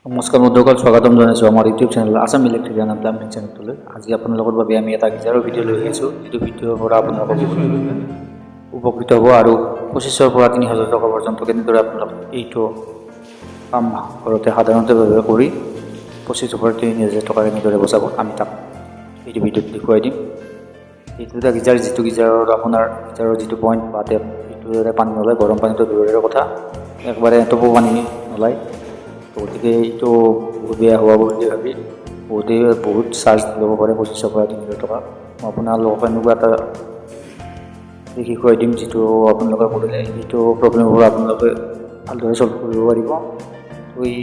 নমস্কাৰ বন্ধুসকল, স্বাগতম জনাইছোঁ আমাৰ YouTube channel Assam electric and plumbing চেনেলটোলৈ। আজি আপোনালোকৰ বাবে আমি এটা গিজাৰৰ ভিডিঅ' লৈ আহিছোঁ, যিটো ভিডিঅ'ৰ পৰা আপোনালোকৰ বহুত উপকৃত হ'ব আৰু 25ৰ পৰা 3000 টকা পৰ্যন্ত কেনেদৰে আপোনালোক এইটো কাম ঘৰতে সাধাৰণতেভাৱে কৰি 25ৰ পৰা 3000 টকা কেনেদৰে বচাব, আমি তাক এইটো ভিডিঅ'ত দেখুৱাই দিম। এইটো এটা গিজাৰ, যিটো গিজাৰৰ আপোনাৰ গিজাৰৰ যিটো পইণ্ট বা টেপ, সেইটোৰে পানী নোলায়। গৰম পানীটো দূৰৰে কথা, একেবাৰে এটোপো পানী নোলায়। গতিকে এইটো বহুত বেয়া হোৱা বুলি ভাবি বহুতেই বহুত চাৰ্জ ল'ব পাৰে, 25ৰ পৰা 3000 টকা। মই আপোনালোকক এনেকুৱা এটা দেখুৱাই দিম, যিটো আপোনালোকে কৰিলে সেইটো প্ৰব্লেমৰ পৰা আপোনালোকে ভালদৰে ছল্ভ কৰিব পাৰিব। তো এই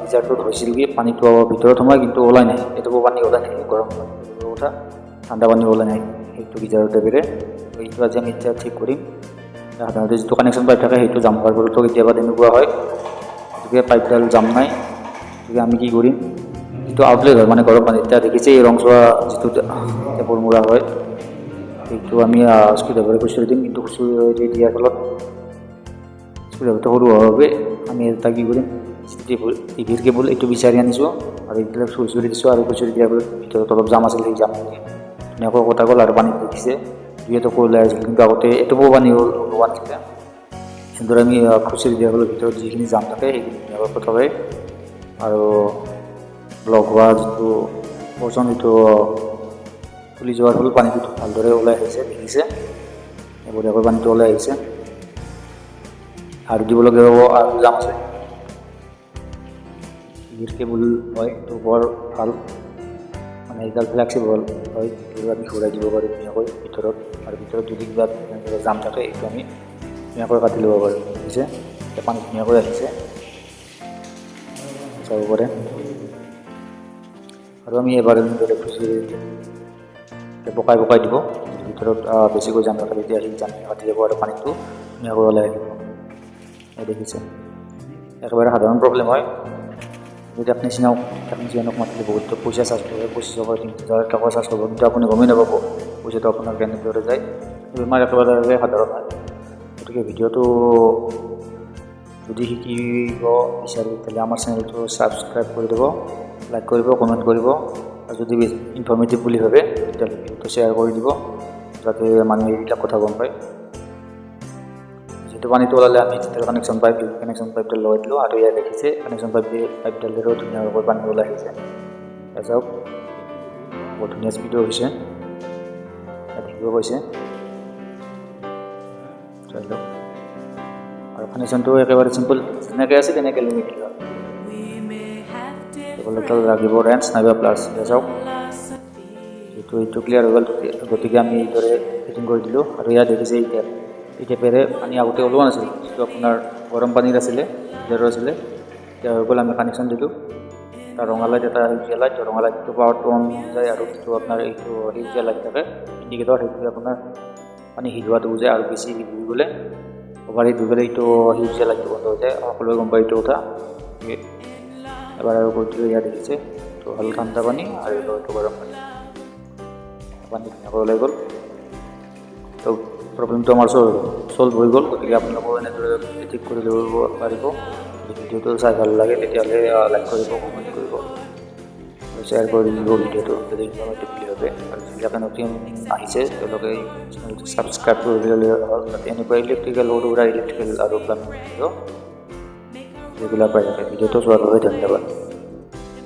গিজাৰটোত হৈছিল কি, পানীটো ভিতৰত সোমাই কিন্তু ওলাই নাহে, এটোপো পানী ওলাই নাহে। গৰম পানী কথা, ঠাণ্ডা পানী ওলাই নাহে সেইটো গিজাৰৰ টেপেৰে। এইটো আজি আমি এতিয়া ঠিক কৰিম। সাধাৰণতে যিটো কানেকশ্যন পাইপ থাকে, সেইটো জাম হোৱাৰ ফলতো কেতিয়াবা তেনেকুৱা হয়। গতিকে পাইপডাল জাম নাই। গতিকে আমি কি কৰিম? যিটো আউটলেট হয়, মানে গৰম পানী, এতিয়া দেখিছে এই ৰংচোৱা যিটো টেপৰ মূৰা হয়, সেইটো আমি স্ক্ৰু ড্ৰাইভাৰে খুচৰি দিম। কিন্তু খুচৰি দিয়াৰ ফলত স্ক্ৰু ড্ৰাইভাৰটো সৰু হোৱাৰ বাবে আমি এটা কি কৰিম, যিটো টিভিৰ কেবুল, এইটো বিচাৰি আনিছোঁ আৰু এইবিলাক খুচৰি দিছোঁ। আৰু খুচৰি দিয়াৰ ফলত ভিতৰত অলপ জাম আছিল, সেই জাম ধুনীয়াকৈ কটা গ'ল আৰু পানী দেখিছে দুই এটোপো ওলাই আছিল, কিন্তু আগতে এটোপো পানী ওলোৱা নাছিলে। এনেদৰে আমি খুচৰি দিয়াৰ ফলত ভিতৰত যিখিনি জাম থাকে, সেইখিনি ধুনীয়াকৈ কটা যায় আৰু ব্লক হোৱা যিটো পৰ্চন, সেইটো খুলি যোৱাৰ ফলত পানীটো ভালদৰে ওলাই আহিছে। দেখিছে, বঢ়িয়াকৈ পানীটো ওলাই আহিছে। আৰু দিবলগীয়া হ'ব, আৰু জাম আছে। টিভিৰ কেবুল হয়, এইটো বৰ ভাল, মানে এইডাল ফ্লেক্সিবল হয়। এইটো আমি ঘূৰাই দিব পাৰোঁ ধুনীয়াকৈ ভিতৰত আৰু ভিতৰত যদি কিবা তেনেদৰে জাম থাকে, এইটো আমি ধুনীয়াকৈ কাটি ল'ব পাৰোঁ। দেখিছে, এতিয়া পানী ধুনীয়াকৈ আহিছে, চাব পাৰে। আৰু আমি এবাৰ এনেদৰে খুচৰি দিম, পকাই পকাই দিব। ভিতৰত বেছিকৈ জাম থাকে, তেতিয়া সেই জামখিনি কাটি যাব আৰু পানীটো ধুনীয়াকৈ ওলাই আহিব। এই দেখিছে, একেবাৰে সাধাৰণ প্ৰব্লেম হয়। টেকনিচিয়ানক মাতিলে বহুত পইচা চাৰ্জ কৰে, 25ৰ পৰা 3000 টকা চাৰ্জ কৰিব, কিন্তু আপুনি গমেই নাপাব পইচাটো আপোনাৰ কেনেদৰে যায়। বেমাৰ একেবাৰে সাধাৰণ হয়। গতিকে ভিডিঅ'টো যদি শিকিব বিচাৰে, তেতিয়াহ'লে আমাৰ চেনেলটো ছাবস্ক্ৰাইব কৰি দিব, লাইক কৰিব, কমেণ্ট কৰিব আৰু যদি ইনফৰ্মেটিভ বুলি ভাবে, তেতিয়াহ'লে ভিডিঅ'টো শ্বেয়াৰ কৰি দিব, যাতে মানুহে এইবিলাক কথা গম পায়। যিটো পানীটো ওলালে, আমি যেতিয়া কানেকশ্যন পাইপডাল লগাই দিলোঁ আৰু ইয়াত দেখিছে, কানেকশ্যন পাইপডালেৰেও ধুনীয়াকৈ পানী ওলাই আহিছে। এয়া চাওক, বহুত ধুনীয়া স্পীডো হৈছে, ইয়াত দেখিব পাইছে। চাই লওক। আৰু কানেকশ্যনটো একেবাৰে চিম্পল, যেনেকৈ আছে তেনেকৈ লগাই দিলোঁ। কেৱল এটা লাগিব ৰেঞ্চ নাইবা প্লাছ। এয়া চাওক, যিটো এইটো ক্লিয়াৰ হৈ গ'ল। গতিকে আমি এইদৰে ফিটিং কৰি দিলোঁ। আৰু ইয়াত দেখিছে, এই টেপ, এই টেপেৰে পানী আগতে ওলোৱা নাছিল, যিটো আপোনাৰ গৰম পানীৰ আছিলে, গিজাৰৰ আছিলে। এতিয়া হৈ গ'ল, আমি কানেকশ্যন দিলোঁ। এটা ৰঙা লাইট, এটা সেউজীয়া লাইট। ৰঙা লাইটটো পাৱাৰটো অন যায় আৰু যিটো আপোনাৰ এইটো সেউজীয়া লাইট থাকে ইণ্ডিকেটৰ, সেইটোৱে আপোনাৰ পানী হিট হোৱাটো বুজায়। আৰু বেছি হিট হৈ গ'লে, অভাৰ হিট হৈ গ'লে এইটো সেউজীয়া লাইটটো বন্ধ হৈ যায়। সকলোৱে গম পায় এইটো কথা। গতিকে এবাৰ আৰু কৰি দিলোঁ। ইয়াত দেখিছে, এইটো হ'ল ঠাণ্ডা পানী আৰু এইটো গৰম পানী। পানী ধুনীয়াকৈ ওলাই গ'ল। তো প্ৰব্লেমটো আমাৰ চল্ভ হৈ গ'ল। গতিকে আপোনালোকেও এনেদৰে ঠিক কৰি ল'ব পাৰিব। যদি ভিডিঅ'টো চাই ভাল লাগে, তেতিয়াহ'লে লাইক কৰিব, কমেণ্ট কৰিব আৰু শ্বেয়াৰ কৰি দিব ভিডিঅ'টো, যদি ইনফৰ্মেটিভ বুলি ভাবে। আৰু যিবিলাকে নতুন আহিছে, তেওঁলোকে চেনেলটো ছাবস্ক্ৰাইব কৰি ল'লে হ'ল, যাতে এনেকুৱা ইলেক্ট্ৰিকেল, সৰু সুৰা ইলেক্ট্ৰিকেল আৰু প্লাম্বিং ভিডিঅ' ৰেগুলাৰ পাই থাকে। ভিডিঅ'টো চোৱাৰ বাবে ধন্যবাদ।